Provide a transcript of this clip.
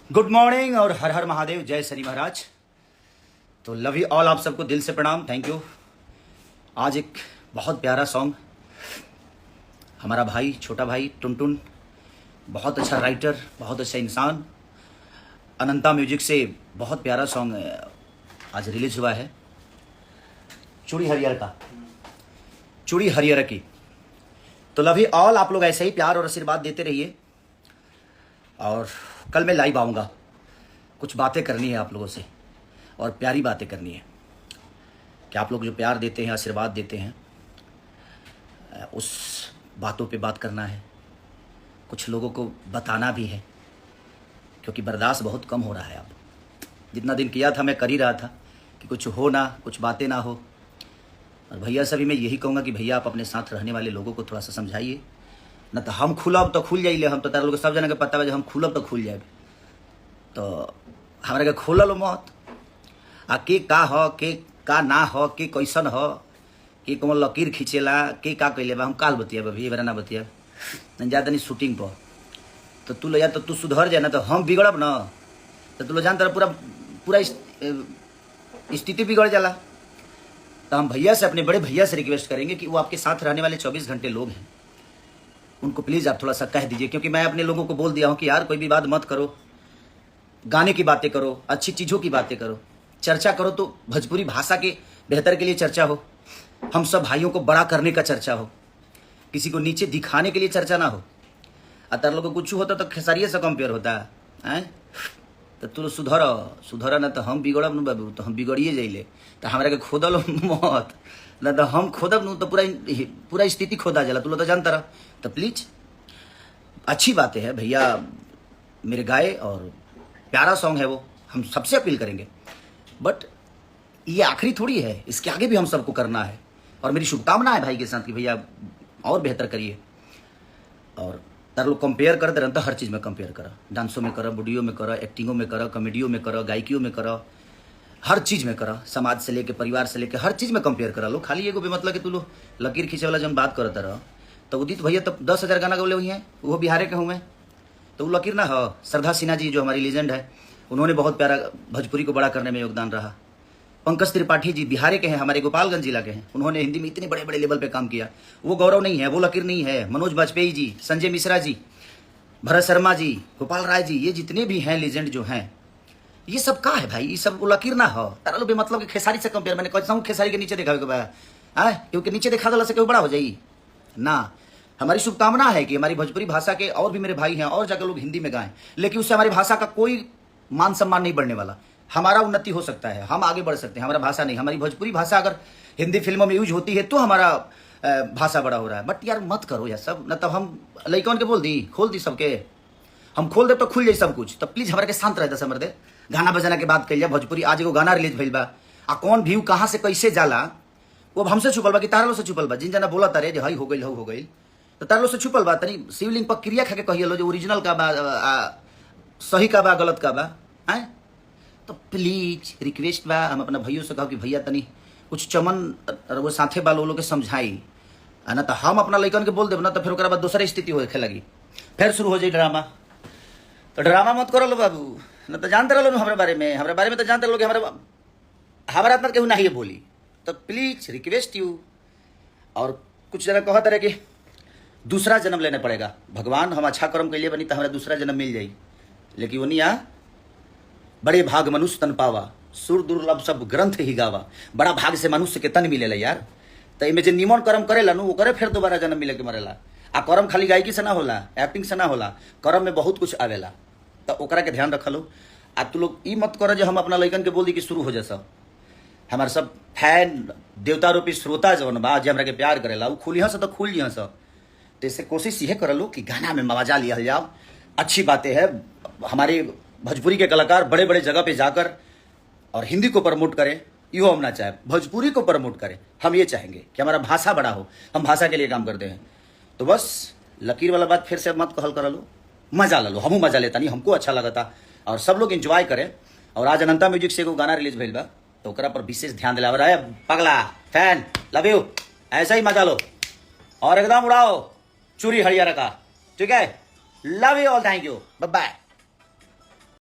Good morning और हर हर महादेव, जय शनि महाराज। तो लव you all, आप सबको दिल से प्रणाम, thank you. आज एक बहुत प्यारा सॉन्ग, हमारा भाई, छोटा भाई टुनटुन, बहुत अच्छा राइटर, बहुत अच्छा इंसान, अनंता म्यूजिक से बहुत प्यारा सॉन्ग आज रिलीज हुआ है, चूड़ी हरियर का, चूड़ी हरियर की। तो लव you all, आप लोग ऐसे ही प्यार और आशीर्वाद देते रहिए। और कल मैं लाइव आऊँगा, कुछ बातें करनी है आप लोगों से और प्यारी बातें करनी है कि आप लोग जो प्यार देते हैं, आशीर्वाद देते हैं, उस बातों पे बात करना है, कुछ लोगों को बताना भी है, क्योंकि बर्दाश्त बहुत कम हो रहा है अब। जितना दिन किया था मैं कर ही रहा था कि कुछ हो ना, कुछ बातें ना हो। और भैया से भी मैं यही कहूँगा कि भैया आप अपने साथ रहने वाले लोगों को थोड़ा सा समझाइए न, तो हम खुलब तो खुल जाइले। हम तो तारा लोग सब जना के पता बा, हम खुलब तो खुल जाए, तो हमरा के खोलल मत। आ के का ह, के का ना ह, के कैसन ह, के कौन लकीर खींचेला, के का कैले बा, हम काल बतियाब, अभी एबरा ना बतियाब। जा तनी शूटिंग पर, तो तू ले जा तो तू सुधर जाए ना, तो हम बिगड़ब ना, तो तू लो जान, पूरा पूरा स्थिति बिगड़ जाला। तो हम भैया से, अपने बड़े भैया से रिक्वेस्ट करेंगे कि वो आपके साथ रहने वाले 24 घंटे लोग हैं, उनको प्लीज़ आप थोड़ा सा कह दीजिए, क्योंकि मैं अपने लोगों को बोल दिया हूँ कि यार कोई भी बात मत करो, गाने की बातें करो, अच्छी चीज़ों की बातें करो, चर्चा करो तो भोजपुरी भाषा के बेहतर के लिए चर्चा हो, हम सब भाइयों को बड़ा करने का चर्चा हो, किसी को नीचे दिखाने के लिए चर्चा ना हो। आ तार लोग को कुछ होता तो खेसारिये से कंपेयर होता है। तो तू सुधर, सुधर ना तो हम बिगड़ब नु बाबू, तो हम बिगड़िए जाइले। तो हमरा के खोदल मत ना, तो हम खोदब नु तो पूरा पूरा स्थिति खोदा जाला, तू लोग तो जानता रह। तो प्लीज, अच्छी बातें है भैया मेरे गाए और प्यारा सॉन्ग है वो, हम सबसे अपील करेंगे। बट ये आखिरी थोड़ी है, इसके आगे भी हम सबको करना है। और मेरी शुभकामना है भाई के साथ कि भैया और बेहतर करिए। और तार लोग कंपेयर करते रहते, हर चीज़ में कंपेयर कर, डांसों में कर, वीडियो में कर, एक्टिंगों में कर, कॉमेडियों में कर, गायकियों में कर, हर चीज़ में कर, समाज से लेके परिवार से लेके हर चीज़ में कंपेयर करा लो। खाली एगो बेमतलब के तू लोग लकीर खींचे वाला जब बात करता रह, तो उदित भैया तो 10,000 गाना गौले हुई हैं, वो बिहारे के हुए, तो वो लकीर ना हो। श्रद्धा सिन्हा जी जो हमारी लीजेंड है, उन्होंने बहुत प्यारा भोजपुरी को बड़ा करने में योगदान रहा। पंकज त्रिपाठी जी बिहार के हैं, हमारे गोपालगंज जिला के हैं, उन्होंने हिंदी में इतने बड़े बड़े लेवल पे काम किया, वो गौरव नहीं है, वो लकीर नहीं है। मनोज वाजपेयी जी, संजय मिश्रा जी, भरत शर्मा जी, गोपाल राय जी, ये जितने भी हैं लीजेंड जो हैं, ये सब का है भाई? ये सब वो लकीर ना हो। तारा लोग मतलब कि खेसारी से कंपेयर, मैंने कहता हूँ खेसारी के नीचे देखा के बा आए, क्योंकि नीचे देखा दला से केहू बड़ा हो जाई ना। हमारी शुभकामना है कि हमारी भोजपुरी भाषा के और भी मेरे भाई हैं और जाकर लोग हिंदी में गाएं, लेकिन उससे हमारी भाषा का कोई मान सम्मान नहीं बढ़ने वाला। हमारा उन्नति हो सकता है, हम आगे बढ़ सकते हैं, हमारा भाषा नहीं। हमारी भोजपुरी भाषा अगर हिंदी फिल्मों में यूज होती है तो हमारा भाषा बड़ा हो रहा है। बट यार मत करो यार सब न, तब हम लइकन के बोल दी, खोल दी सबके, हम खोल दे तो खुल जाए सब कुछ। तो प्लीज हमरा के शांत रहता समझ दे। गाना बजाना के बात कइल, भोजपुरी आज एगो गाना रिलीज भइल बा, आ कौन व्यू कहाँ से कैसे जाला वो अब हमसे छुपल बा कि तारा लोग से छुपल बा? जिन जना बोला तारे जे हई हो गइल, हऊ हो गइल, तो तारा लोग से छुपल बा? तनी शिवलिंग पर क्रिया खा के कहिए लो जो ओरिजिनल का बा, सही का बा, गलत का बा, आए? तो प्लीज रिक्वेस्ट बा, हम अपना भैयों से कहो कि भैया तनी कुछ चमन वो साथे बा लोग के समझाई, आ ना तो हम अपना लइकन के बोल देब ना, तो फिर ओकरा बाद दोसर स्थिति होखे लगी, फिर शुरू हो जाई ड्रामा। तो ड्रामा मत करो लो बाबू, न तो जानते रहो हमरा बारे में, हमरा बारे में तो जानते रहो कि हमरा हमारा इतना केहू नहीं बोली। तो प्लीज रिक्वेस्ट you. और कुछ जना कहत रहे कि दूसरा जन्म लेना पड़ेगा, भगवान हम अच्छा कर्म कैले बनी तो हमारा दूसरा जन्म मिल जाई, लेकिन वो नहीं आ। बड़े भाग मनुष्य तन पावा, सुर दुर्लभ सब ग्रंथ ही गावा। बड़ा भाग से मनुष्य के तन मिलेला यार। तो एमे जे निमन कर्म करेला नु, ओकरे फिर दोबारा जन्म मिले के मरेला। आ कर्म खाली गायकी से ना होला, एक्टिंग से ना होला, कर्म में बहुत कुछ आवेला, तो ओकरा के ध्यान रखलो। आ तू लोग ई मत कर जे हम अपना लइकन के बोल दी कि शुरू हो जा सब। हमार सब फैन देवता रूपी श्रोता जौन बा, जे हमरा के प्यार करेला, उ खुलिह से तो खुल जिह सब। तो इससे कोशिश यह करलो कि गाना में मजा लिया जाओ। अच्छी बातें है, हमारे भोजपुरी के कलाकार बड़े बड़े जगह पे जाकर और हिंदी को प्रमोट करें, यो हम ना चाहे, भोजपुरी को प्रमोट करें। हम ये चाहेंगे कि हमारा भाषा बड़ा हो, हम भाषा के लिए काम करते हैं। तो बस लकीर वाला बात फिर से मत कहल कर लो, मजा लो, हमू मजा लेता नहीं, हमको अच्छा लगता और सब लोग एंजॉय करें। और आज अनंता म्यूजिक से एगो गाना रिलीज भइल बा, तो ओकरा पर विशेष ध्यान दिला रहा है। पगला फैन लव you, ऐसा ही मजा लो और एकदम उड़ाओ चूड़ी हरियर का, ठीक है? Love you all, thank you, bye bye.